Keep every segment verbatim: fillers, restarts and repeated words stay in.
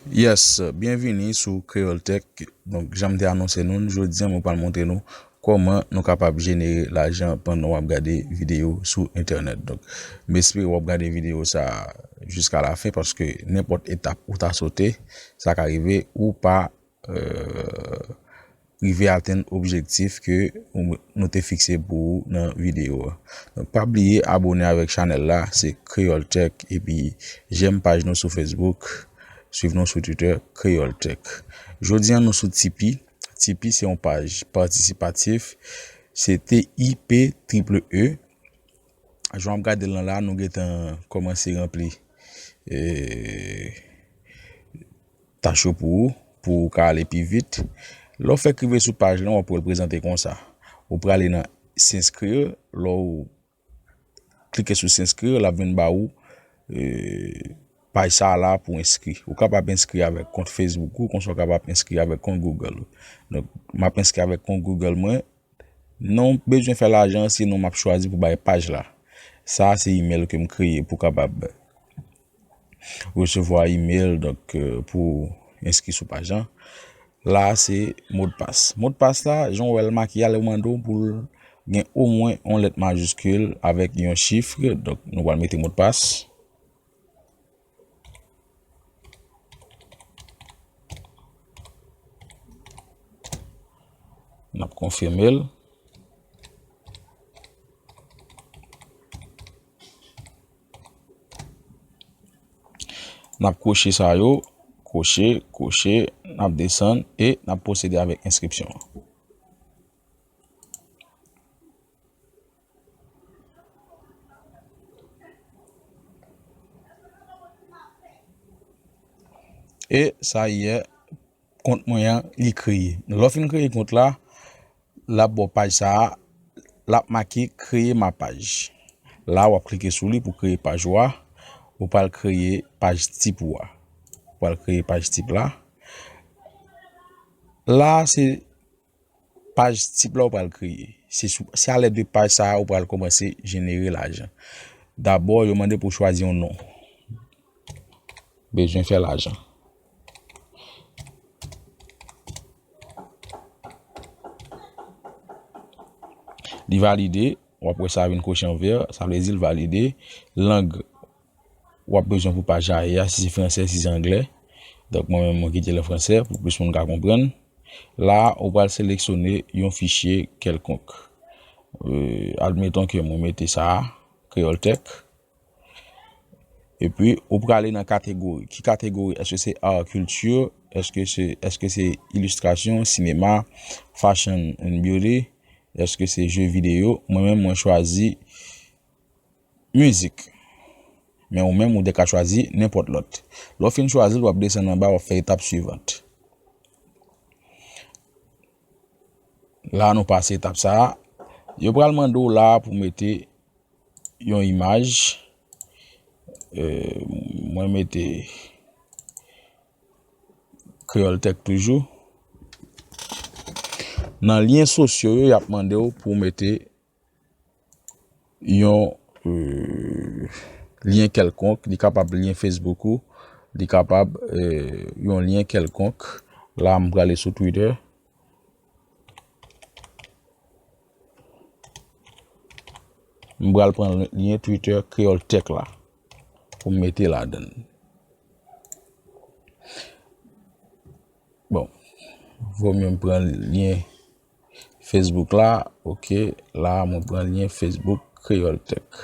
Yes, byenvini sou Kreyòl Tech. Donk, jan m te anonse nou, jodi a mwen pral montre nou kòman nou kapab jenere lajan pandan w ap gade videyo sou entènèt. Donk, m espere w ap gade videyo sa a jiska lafen, paske nenpòt etap ou ta sote, sa ka rive ou pa, euh, rive atenn objektif ke ou, nou te fikse pou ou nan videyo a. Donk, pa bliye abone avèk chanèl la, se Kreyòl Tech, epi jèm paj nou sou Facebook, swiv nou sou Twitter, Kreyòl Tech. Jodi a, nou sou Tipeee. Tipeee se yon paj patisipatif, se T I P triple E. Jan w ap gade l lan la, nou gentan kòmanse ranpli, eh, tach yo pou ou, pou ou ka ale pi vit. Lè w fèk rive sou paj lan, w ap wè l prezante konsa. Ou prale nan s'inscrire, lè w klike sou s'inscrire, l ap vin ba ou, eh, paj sa a la pou enskri. Ou kapab enskri avèk kont Facebook ou, konsa w kapab enskri avèk kont Google ou. Donk, m ap enskri avèk kont Google mwen. Non bezwen fè lajan, se non m ap chwazi pou bay paj la. Sa a se imèl ke m kreye pou kapab resevwa imèl, donk, euh, pou enskri sou paj lan. La a se modpas. Modpas la, jan w wè l make a, li mande w pou l gen omwen yon lèt majiskil avèk yon chif. Donk, nou pral mete modpas. N ap konfime l. N ap kwoche sa yo, kwoche, kwoche, n ap desann e n ap pwosede avèk enskripsyon an. E sa yè, kont mwen an, li kreye. Lè w fin kreye kont la, l ap ba w paj sa a, l ap make "Créer ma page". La, w ap klike sou li pou kreye paj ou a. Ou pral kreye paj tip ou a. Ou pral kreye paj tip la. La, se paj tip la ou pral kreye. Se sou, se alèd de paj sa a ou pral kòmanse jenere lajan. Dabò, yo mande pou w chwazi yon non. Bezwen fè lajan. Li valide, w ap wè sa vin koche an vè, sa vle di l valide. Lang w ap bezwen pou paj a ye a, si se fransè, si se anglè. Donk, mwen menm, mwen kite l an fransè pou plis moun ka konprann. La, ou pral seleksyone yon fichye kèlkonk. Euh, admeton ke mwen mete sa a, Kreyòl Tech. Epi, ou prale nan kategori. Ki kategori? Èske se art, culture? Èske se, èske se ilistrasyon, sinema, fashion and beauty? Èske se jeu vidéo? Mwen menm, mwen chwazi mizik. Men ou menm, ou te ka chwazi nenpòt lòt. Lè w fin chwazi l, w ap desann anba, w ap fè etap suivant. La, nou pase etap sa a. Yo pral mande w la pou mete yon imaj. Euh, mwen mete Kreyòl Tech toujou. Nan lyen sosyo yo, y ap mande w pou w mete yon, euh, lyen kèlkonk. Li kapab lyen Facebook ou, li kapab, euh, yon lyen kèlkonk. La, m prale sou Twitter. M pral pran lyen Twitter Kreyòl Tech la pou m mete ladan l. Bon, vo mye m pran lyen Facebook la. Ok, la mwen pran lyen Facebook Kreyòl Tech.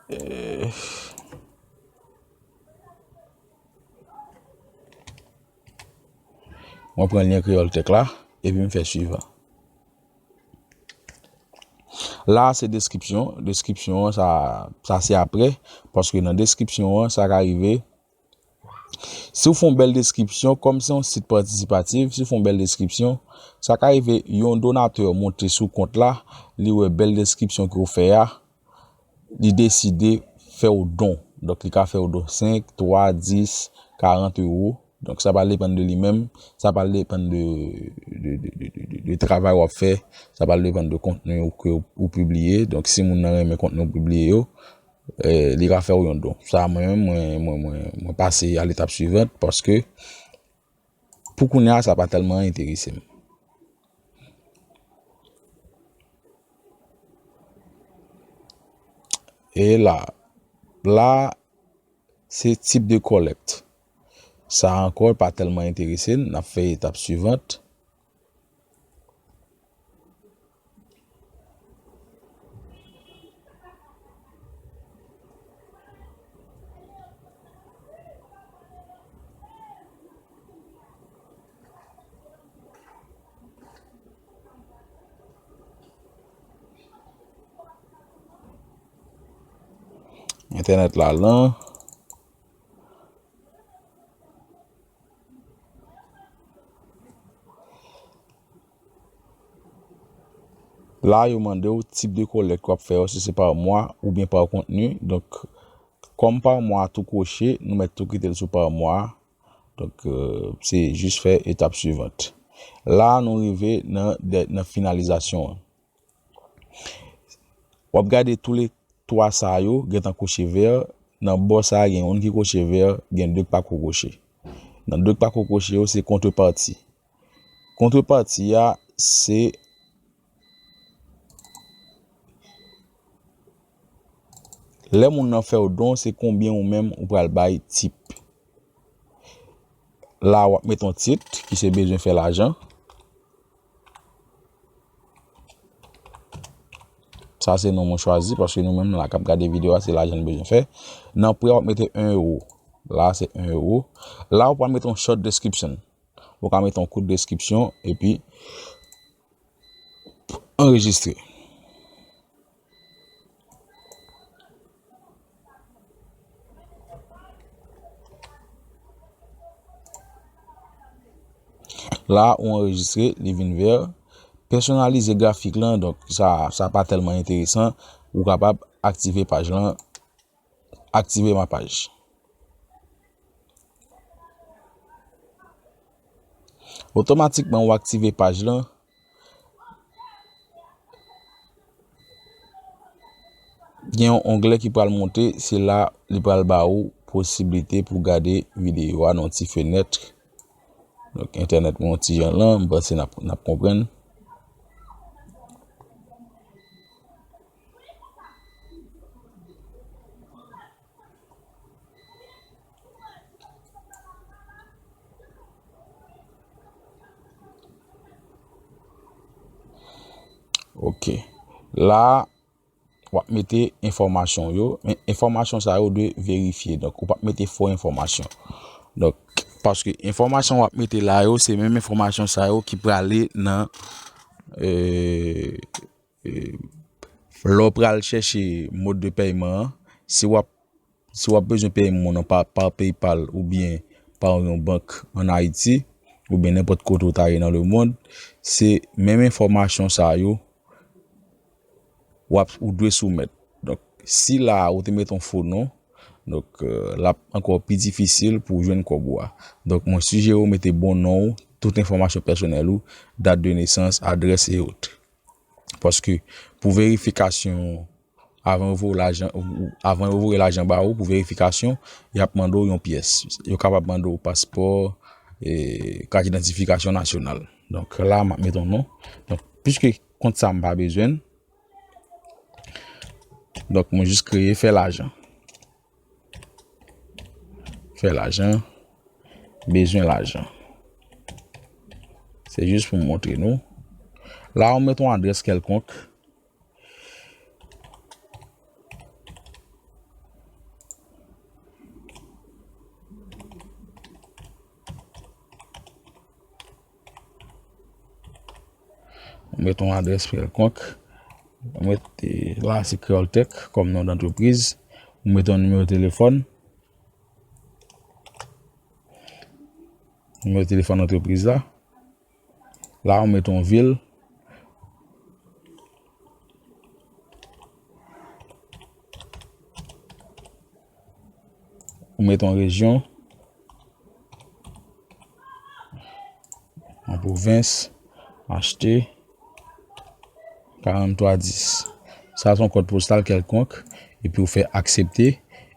Eh, mwen pran lyen Kreyòl Tech la, epi m fè suivant. La, se deskripsyon. Deskripsyon an, sa, sa se apre. Paske nan deskripsyon an, sa ka rive. Si w fè yon bèl deskripsyon, kòm se yon sit patisipatif, si w fè yon bèl deskripsyon, sa ka rive yon donatè monte sou kont la, li wè bèl deskripsyon ke w fè a, li deside fè w don. Donk, li ka fè w don senk, twa, dis, karant ewo. Donk, sa pral depann de li menm, sa pral depann de, de, de, de, de, de, de travay w ap fè, sa pral depann de kontni ou ke ou pibliye. Donk, si moun nan renmen kontni ou pibliye yo, eh, li ka fè w yon don. Sa, mwen menm, mwen, mwen, mwen, mwen pase a letap swivan paske pou kounye a, sa pa tèlman enterese m. E la, la, se tip de kòlèkt. Sa ankò pa tèlman enterese n, n ap fè etap swivan. Entènèt la lan. La, yo mande w tip de kòlèkt w ap fè yo, si se pa mwa oubyen pa kontni. Donk, kòm pa mwa tou kwoche, nou mèt tou kite l sou pa mwa. Donk, eh, se jis fè etap swivan. La, nou rive nan, dè- nan finalizasyon an. W ap gade tou le twa sa yo gentan kwoche vè. Nan bò sa a, gen youn ki kwoche vè, gen de k pa ko kwoche. Nan de k pa ko kwoche yo, se kontrepati. Kontrepati a, se lè moun nan fè w don, se konbyen ou menm ou pral bay tip. La, w ap mete yon tit ki se bezwen fè lajan. Sa se non mwen chwazi paske nou menm la k ap gade videyo a, se lajan n bezwen fè. Nan prè, w ap mete en ewo. La, se en ewo. La, ou pral mete yon short description. Ou ka mete yon kout deskripsyon epi anrejistre. La, ou anrejistre, li vin vè. Pèsonalize grafik lan, donk sa, sa pa tèlman enteresan. Ou kapab aktive paj lan, aktive ma paj. Otomatikman, ou aktive paj lan. Gen yon onglè ki pral monte, se la li pral ba ou posiblite pou gade videyo a nan yon ti fenèt. Donk, entènèt mwen yon ti jan lan, m panse n ap, n ap konprann. Ok. La, w ap mete enfòmasyon w yo, men enfòmasyon sa yo dwe verifye. Donk, ou p ap mete fo enfòmasyon. Donk, paske enfòmasyon w ap mete la yo, se menm enfòmasyon sa yo ki prale nan, eh, eh, lè w pral chèche mòd de pèyman an, si w ap, si w ap bezwen peye moun nan pa, pa PayPal oubyen pa yon bank ann Ayiti, oubyen nenpòt kote w ta ye nan lemonn, se menm enfòmasyon sa yo w ap, ou dwe soumèt. Donk, si la a ou te mete yon fo non, donk, eh, l ap ankò pi difisil pou w jwenn kòb ou a. Donk, mwen sijere w mete bon non w, tout enfòmasyon pèsonèl ou, dat de nesans, adrès e ot. Paske pou verifikasyon, avan yo voye lajan, ou- ou- avan yo voye lajan ba ou pou verifikasyon, y ap mande w yon pyès. Yo kapab mande w paspò, e, kat idantifikasyon nasyonal. Donk, la, m ap mete yon non. Donk, piske kont sa m pa bezwen l, donk, mwen jis kreye fè lajan. Fè lajan. Bezwen lajan. Se jis pou m montre nou. La, ou mete yon adrès kèlkonk. Ou mete yon adrès kèlkonk. Ou mete la, se Creole Tech kòm non d'antrepriz. Ou mete yon nimewo telefòn. Nimewo telefòn antrepriz la. La, ou mete yon vil. Ou mete yon rejyon. Yon pwovens. Achte. Karant twa dis. Sa se yon kòd postal kèlkonk. epi w fè aksepte,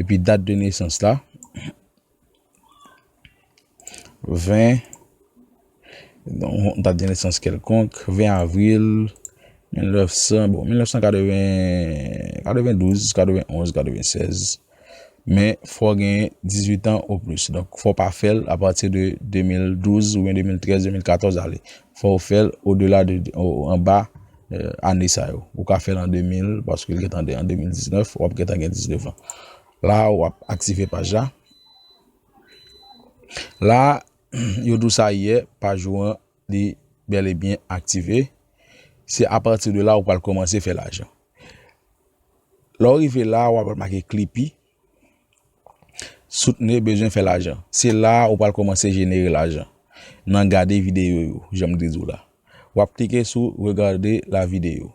epi dat de nesans la, ven, yon dat de nesans kèlkonk, ven avril mil nèf san, bon, mil nèf san katreven, katrevendouz, katrevenonz, katreven sèz. Men, fò w gen dizuit an o plis. Donk, fò w pa fè l apati de de mil douz oubyen de mil trèz, de mil katòz ale. Fò w fè l odela de, o, anba, eh, ane sa yo. Ou ka fè l an de mil, paske l gentan de, an de mil diznèf, w ap gentan gen diznèf an. La, w ap aktive paj la. La, yo di w sa yè, paj ou an, li bèl e byen aktive. Se apati de la ou pral kòmanse fè lajan. Lè w rive la, w ap make Clippy. Soutenir, bezwen fè lajan. Se la ou pral kòmanse jenere lajan. Nan gade videyo yo, jan m te di w la. W ap klike sou regarder la vidéo.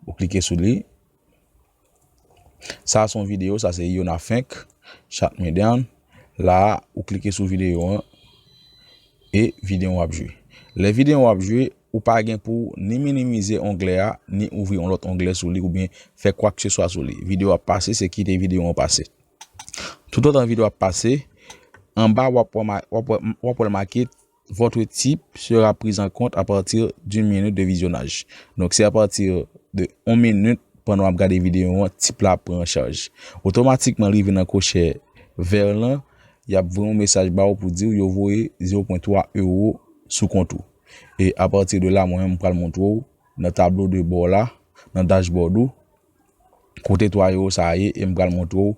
Ou klike sou li. Sa a se yon videyo, sa se Yona Fenk, Shut Me Down. La a, ou klike sou videyo an e videyo an w ap jwe. Lè videyo an w ap jwe, ou pa gen pou ni minimize onglè a, ni ouvri yon lòt onglè sou li, oubyen fè kwakseswa sou li. Videyo ap pase, se kite videyo an pase. Toutotan videyo ap pase, anba w ap wè ma-, w ap wè, w ap wè l make votre type sera pris en compte à partir d'une minute de visionnage. Donk, se apati de yon minit pandan w ap gade videyo an, tip la ap pran an chaj. Otomatikman, rive nan kochè vè lan, y ap voye yon mesaj ba w pou di w yo voye zewo pwen twa ewo sou kont ou. E apati de la, mwen menm, m pral montre w nan tablo de bò la, nan dashboard ou, kote twa ewo sa a ye, e m pral montre w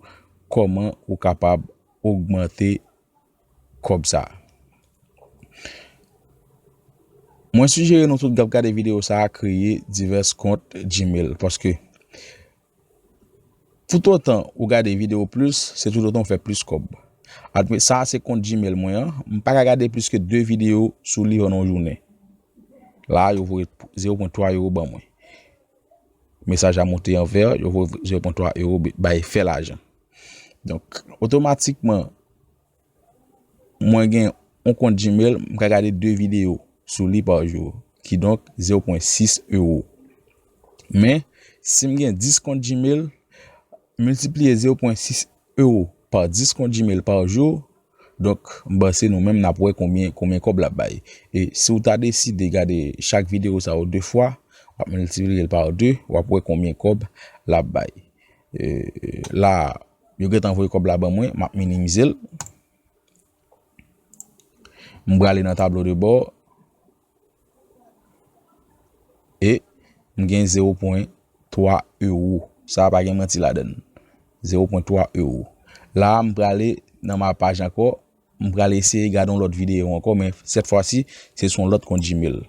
kòman ou kapab ogmante kòb sa a. Mwen sijere nou tout k ap gade videyo sa a kreye divès kont Gmail, paske toutotan ou gade videyo plis, se toutotan ou fè plis kòb. Admet, sa a se kont Gmail mwen an, m pa ka gade plis ke de videyo sou li pandan yon jounen. La a, yo voye zewo pwen twa ewo ban mwen. Mesaj la monte an vè, yo voye zewo pwen twa ewo bay fè lajan. Donk, otomatikman, mwen gen yon kont Gmail, m ka gade de videyo sou li pa jou, kidonk zewo pwen sis ewo. Men, si m gen dis kont Gmail, miltipliye zewo pwen sis ewo pa dis kont Gmail pa jou, donk, m panse nou menm n ap wè konbyen, konbyen kòb l ap bay. E si w ta deside gade chak videyo sa yo de fwa, w ap miltipliye l pa de, w ap wè konbyen kòb l ap bay. E, la, yo gentan voye kòb la ban mwen, m ap minimize l. M prale nan tablo de bò. E m gen zewo pwen twa ewo. Sa a pa gen manti ladan l. Zewo pwen twa ewo. La a, m prale nan ma paj ankò. M prale eseye gade yon lòt videyo ankò, men sèt fwa si, se sou yon lòt kont Gmail.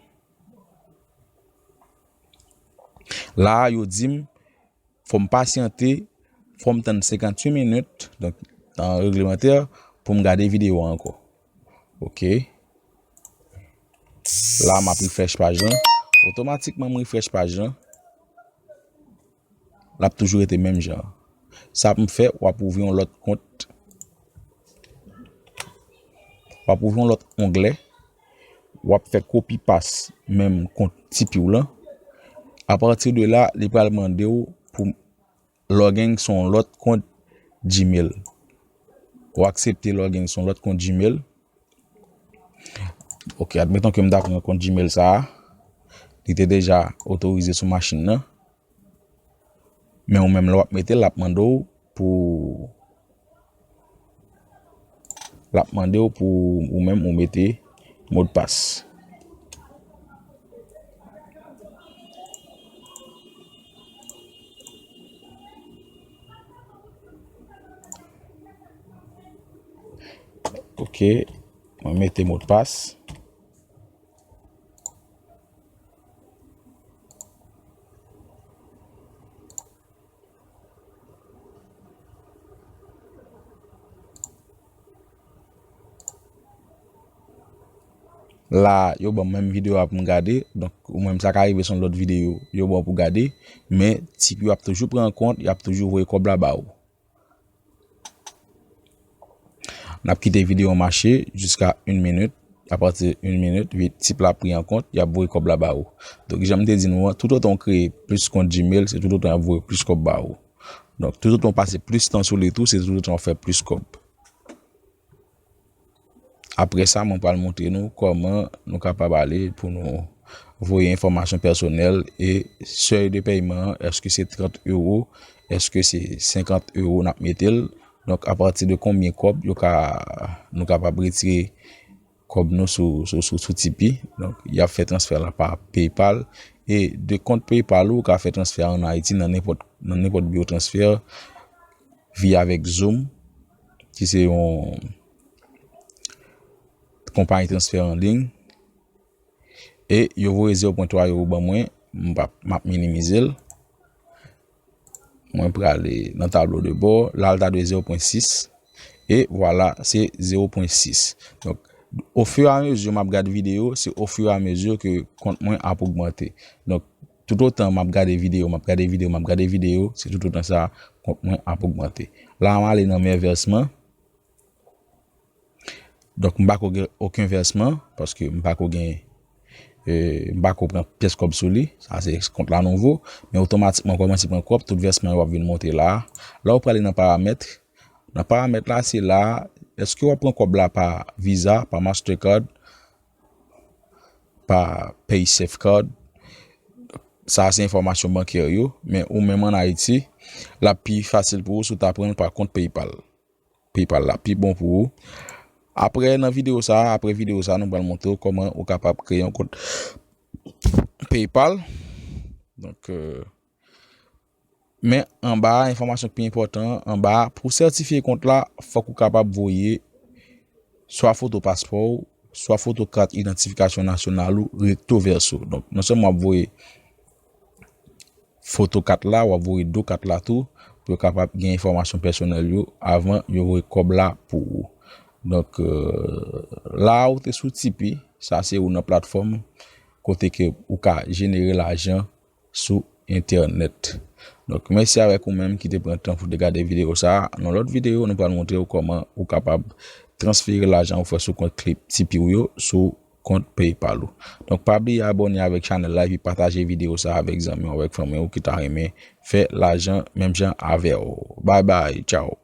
La a, yo di m, fò m pasyante, fò m tann senkantuit minit, donk, tan reglemantè, pou m gade videyo a ankò. Ok. La, m ap refresh paj lan. Otomatikman, m refresh paj lan. L ap toujou rete menm jan. Sa pou m fè, w ap ouvri yon lòt kont. W ap ouvri yon lòt onglè. W ap fè kopi pas menm kont T P W lan. Apati de la, li pral mande w pou login sou yon lòt kont Gmail. W aksepte login sou yon lòt kont Gmail. Ok, admeton ke m ta pran kont Gmail sa a. Li te deja otorize sou machin nan. Men ou menm lè w ap mete l, l ap mande w pou, l ap mande w pou ou menm ou mete modpas. Ok, mwen mete modpas. La, yo ban m menm videyo a pou m gade. Donk, ou menm sa ka rive se yon lòt videyo yo ban w pou gade. Men, tip yo ap toujou pran kont, y ap toujou voye kòb la ba ou. N ap kite videyo an mache jiska yon minit. Apati yon minit, vi-, tip la ap pri an kont, y ap voye kòb la ba ou. Donk, jan m te di nou an, toutotan w kreye plis kont Gmail, se toutotan y ap voye plis kòb ba ou. Donk, toutotan w pase plis tan sou li tou, se toutotan w fè plis kòb. Apre sa, mwen pral montre nou kòman nou kapab ale pou nou voye enfòmasyon pèsonèl e sèy de pèyman an, èske se trant ewo, èske se senkant ewo n ap mete l. Donk, apati de konbyen kòb yo ka, nou kapab retire kòb nou sou, sou, sou, sou Tipeee. Donk, y ap fè transfè la pa PayPal. E de kont PayPal ou ka fè transfè an Ayiti nan nenpòt, nan nenpòt biwo transfè via avèk Xoom, ki se yon konpayi transfè an liy. E yo voye zewo pwen twa ewo ban mwen, m p ap, m ap minimize l. Mwen prale nan tablo de bò, la l ta dwe zewo pwen sis. E vwala, se zewo pwen sis. Donk, ofiramezi m ap gade videyo, se ofiramezi ke kont mwen ap ogmante. Donk, toutotan m ap gade videyo, m ap gade videyo, m ap gade videyo, se toutotan sa kont mwen ap ogmante. La, m ale nan mè vèsman. Donk, m pa ko gen okenn vèsman, paske m pa ko gen, e, m pa ko pran pyès kòb sou li. Sa se kont la nouvo. Men otomatikman, kòmanse pran kòb, tout vèsman yo ap vin monte la. La, ou prale nan paramèt. Nan paramèt la, se la, èske w ap pran kòb la pa Visa, pa Mastercard, pa PaySafeCard? Sa se enfòmasyon bankè yo, men ou menm an Ayiti, l ap pi fasil pou ou si w ta pran l pa kont PayPal. PayPal la pi bon pou ou. Apre, nan videyo sa, apre videyo sa, nou pral montre w kòman ou kapab kreye yon kont PayPal. Donk, euh, men anba a, enfòmasyon ki pi enpòtan an, anba a, pou sètifye kont la, fòk ou kapab voye swa foto paspò w, swa foto kat idantifikasyon nasyonal ou, recto verso. Donk, non sèlman w ap voye foto kat la, w ap voye do kat la tou, pou yo kapab gen enfòmasyon pèsonèl yo avan yo voye kòb la pou ou. Donk, euh, la ou te sou Tipeee, sa se ou nan platfòm kote ke ou ka jenere lajan sou entènèt. Donk, mèsi avèk ou menm ki te pran tan pou te gade videyo sa a. Nan lòt videyo, nou pral montre w kòman ou kapab transfere lajan ou fè sou kont Tipeee w yo sou kont PayPal ou. Donk, pa bliye abòne avèk chanèl la epi pataje videyo sa a avèk zanmi w, avèk fanmi w ki ta renmen fè lajan menm jan avè w. Bye bye, tchao.